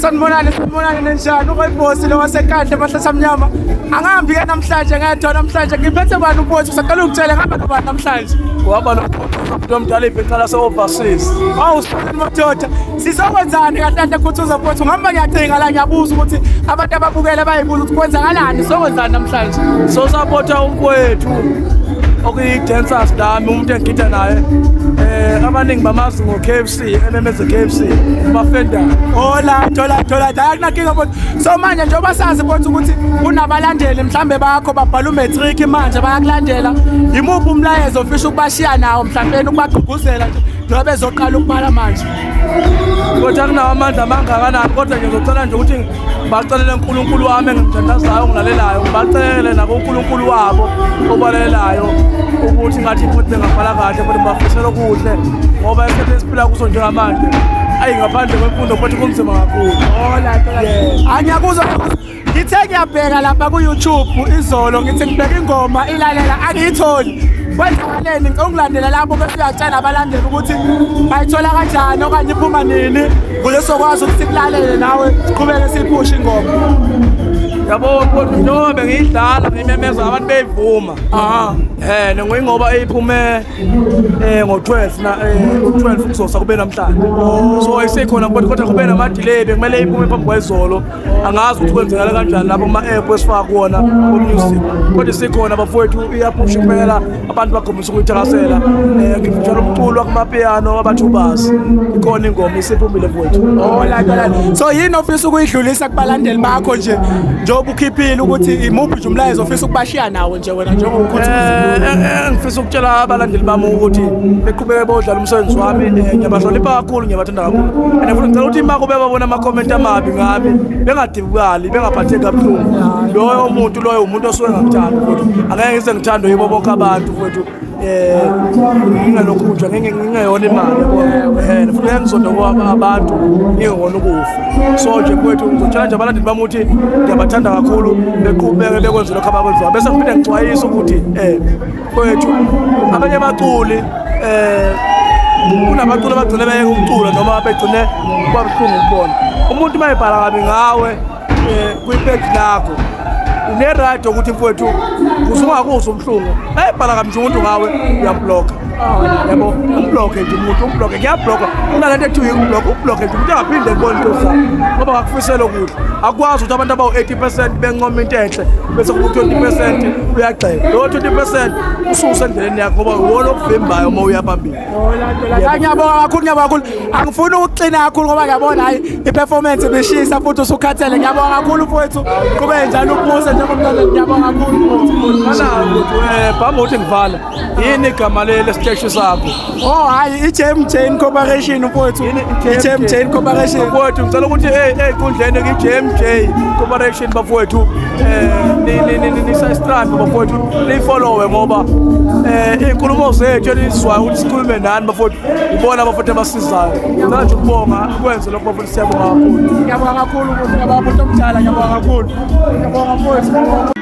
Sanibonani, sanibonani, ninjani? Ukwebhosi lo wasenkandla emahlathi amnyama. Angihambi ke namhlanje ngedwa, namhlanje ngiphethe bani umfowethu? Usaqala ukutshela ngihamba nobani namhlanje? Uhamba nomuntu omdala ibhinca lase-overseas. Awu siboneni madoda. Sizokwenzani kahle kahle Khuthuza mfowethu? Ngihamba ngiyacinga la, ngiyabuza ukuthi abantu ababukele bayibuza ukuthi kwenzakalani, sizokwenzani namhlanje? So-supporta umfowethu okuyi-dancers lami, umuntu engigida naye. Abaningi bamazi ngo-KFC, ememeze KFC, bafenda. Hola, thola thola, hayi akunakinga mfowethu. So manje njengoba sazi mfowethu ukuthi kunabalandeli mhlambe bakho babhala umatric manje bayakulandela. Imuphi umlayezo ofisa ukubashiya nawo mhlawumbe ukubagqugquzela nje njengoba bezoqala ukubhala manje? Kodwa akunawo amandla amangakanani, kodwa nje ngizocela nje ukuthi bacelele uNkulunkulu wami engimthandazayo ngilalelayo, ngibacele nakuNkulunkulu wabo obalelayo ukuthi ngathi futhi bengabhala kahle, futhi ngibafisela okuhle ngoba esikhathini esiphila kuso njengamanje, ayi ngaphandle kwemfundo futhi kunzima kakhulu. Hola, thola. Angiyakuzwa. Ngithe ngiyabheka lapha ku-YouTube izolo, ngithi ngibheka ingoma ilalela angiyitholi. Kwenzakaleni? Ngicela ungilandele lapho bese uyatshela abalandeli ukuthi bayithola kanjani okanye iphuma nini ukuze sizokwazi ukuthi sikulalele nawe siqhubeke siyiphushe ingoma. Yabo kodwa njengoba bengiyidlala ngiyimemeza abantu beyivuma. Aha. Ngoba iphume ngo-12 na ngo-12 kuzosa kube namhlanje. So isekhona kodwa kube nama-delay, bekumele iphume phambi kwezolo. Angazi ukuthi kwenzekala kanjani lapho kuma-app esifaka kuwona o-music, kodwa isikhona bafowethu, iyaphusha impela, abantu bakhombisa ukuyithakasela. Ngifutshela umculo wakumapiyano abathi ubazi ikhona ingoma isiphumile mfowethu. Hola, thola. So yini ofisa ukuyidlulisa kubalandeli bakho nje njengoba ukhiphile, ukuthi imuphi nje umlayezo ofisa ukubashiya nawo nje wena njengokukhuthuza? Engifisa ukutshela abalandeli bami ukuthi beqhubeke bodlala umsebenzi wami. Ngiyabahlonipha kakhulu, ngiyabathanda kakhulu, and futhi ngicela ukuthi uma kube babona ama-comment amabi ngami bengadibukali, bengaphatheki kabuhlungu. Loyo muntu loyo umuntu osuke ngamthandi futhi angeke ngize ngithandwe yibo bonke abantu futhi ngingalokhu nje ngingeyona imali, yabo, futhi ngeke ngizonde abantu ngingewona ukufa. So nje mfowethu ngizotshela nje abalandeli bami ukuthi ngiyabathanda kakhulu, beqhubeke bekwenze lokho abakwenzayo, bese ngiphinde ngixwayise ukuthi mfowethu abanye abaculi, kunabaculi abagcine beyeke ukucula noma begcine kuba buhlungu ukubona umuntu uma ebhala kabi ngawe kwi-page lakho. Une-right ukuthi mfowethu usungakuzwa ubuhlungu, ebhala kabi nje umuntu ngawe uyamblocka, yabo, umblocke nje umuntu, umblocke, kuyablocka, kunalento ekuthiwa ikubhlocka, ublocke nje umuntu angaphinde kubona into zakho ngoba ngakufisela okuhle. Akwazi ukuthi abantu abawu-80% bencoma into enhle bese kuba u-20% uyagxeka. Lowo 20% ususe endleleni yakho ngoba uwona okuvimbayo uma uya phambili. Ngiyabonga kakhulu, ngiyabonga kakhulu. Angifuni ukuxina kakhulu ngoba ngiyabona hayi i-performance ibishisa futhi usukhathele. Ngiyabonga kakhulu mfowethu, qhubeke njalo uphuse njengomntwana. Ngiyabonga kakhulu mfowethu. Phambi kokuthi ngivala, yini igama lesiteshi sakho? Oh hayi, i-JMJ Corporation mfowethu, i-JMJ Corporation. Mfowethu ngicela ukuthi ey'nkundleni ki-JMJ Corporation bafowethu, nisubscribe bafowethu, niyifollowe ngoba iy'nkulumo zethu enizwayo ukuthi sikhulume nani bafowethu ibona abafowethu abasizayo. Ngicela nje ukubonga kwenze lokho bafowethu, siyabonga kakhulu. Ngiyabonga kakhulu mfowethu, ngiyabonga mfowethu omdala, ngiyabonga kakhulu, ngiyabonga mfowethu.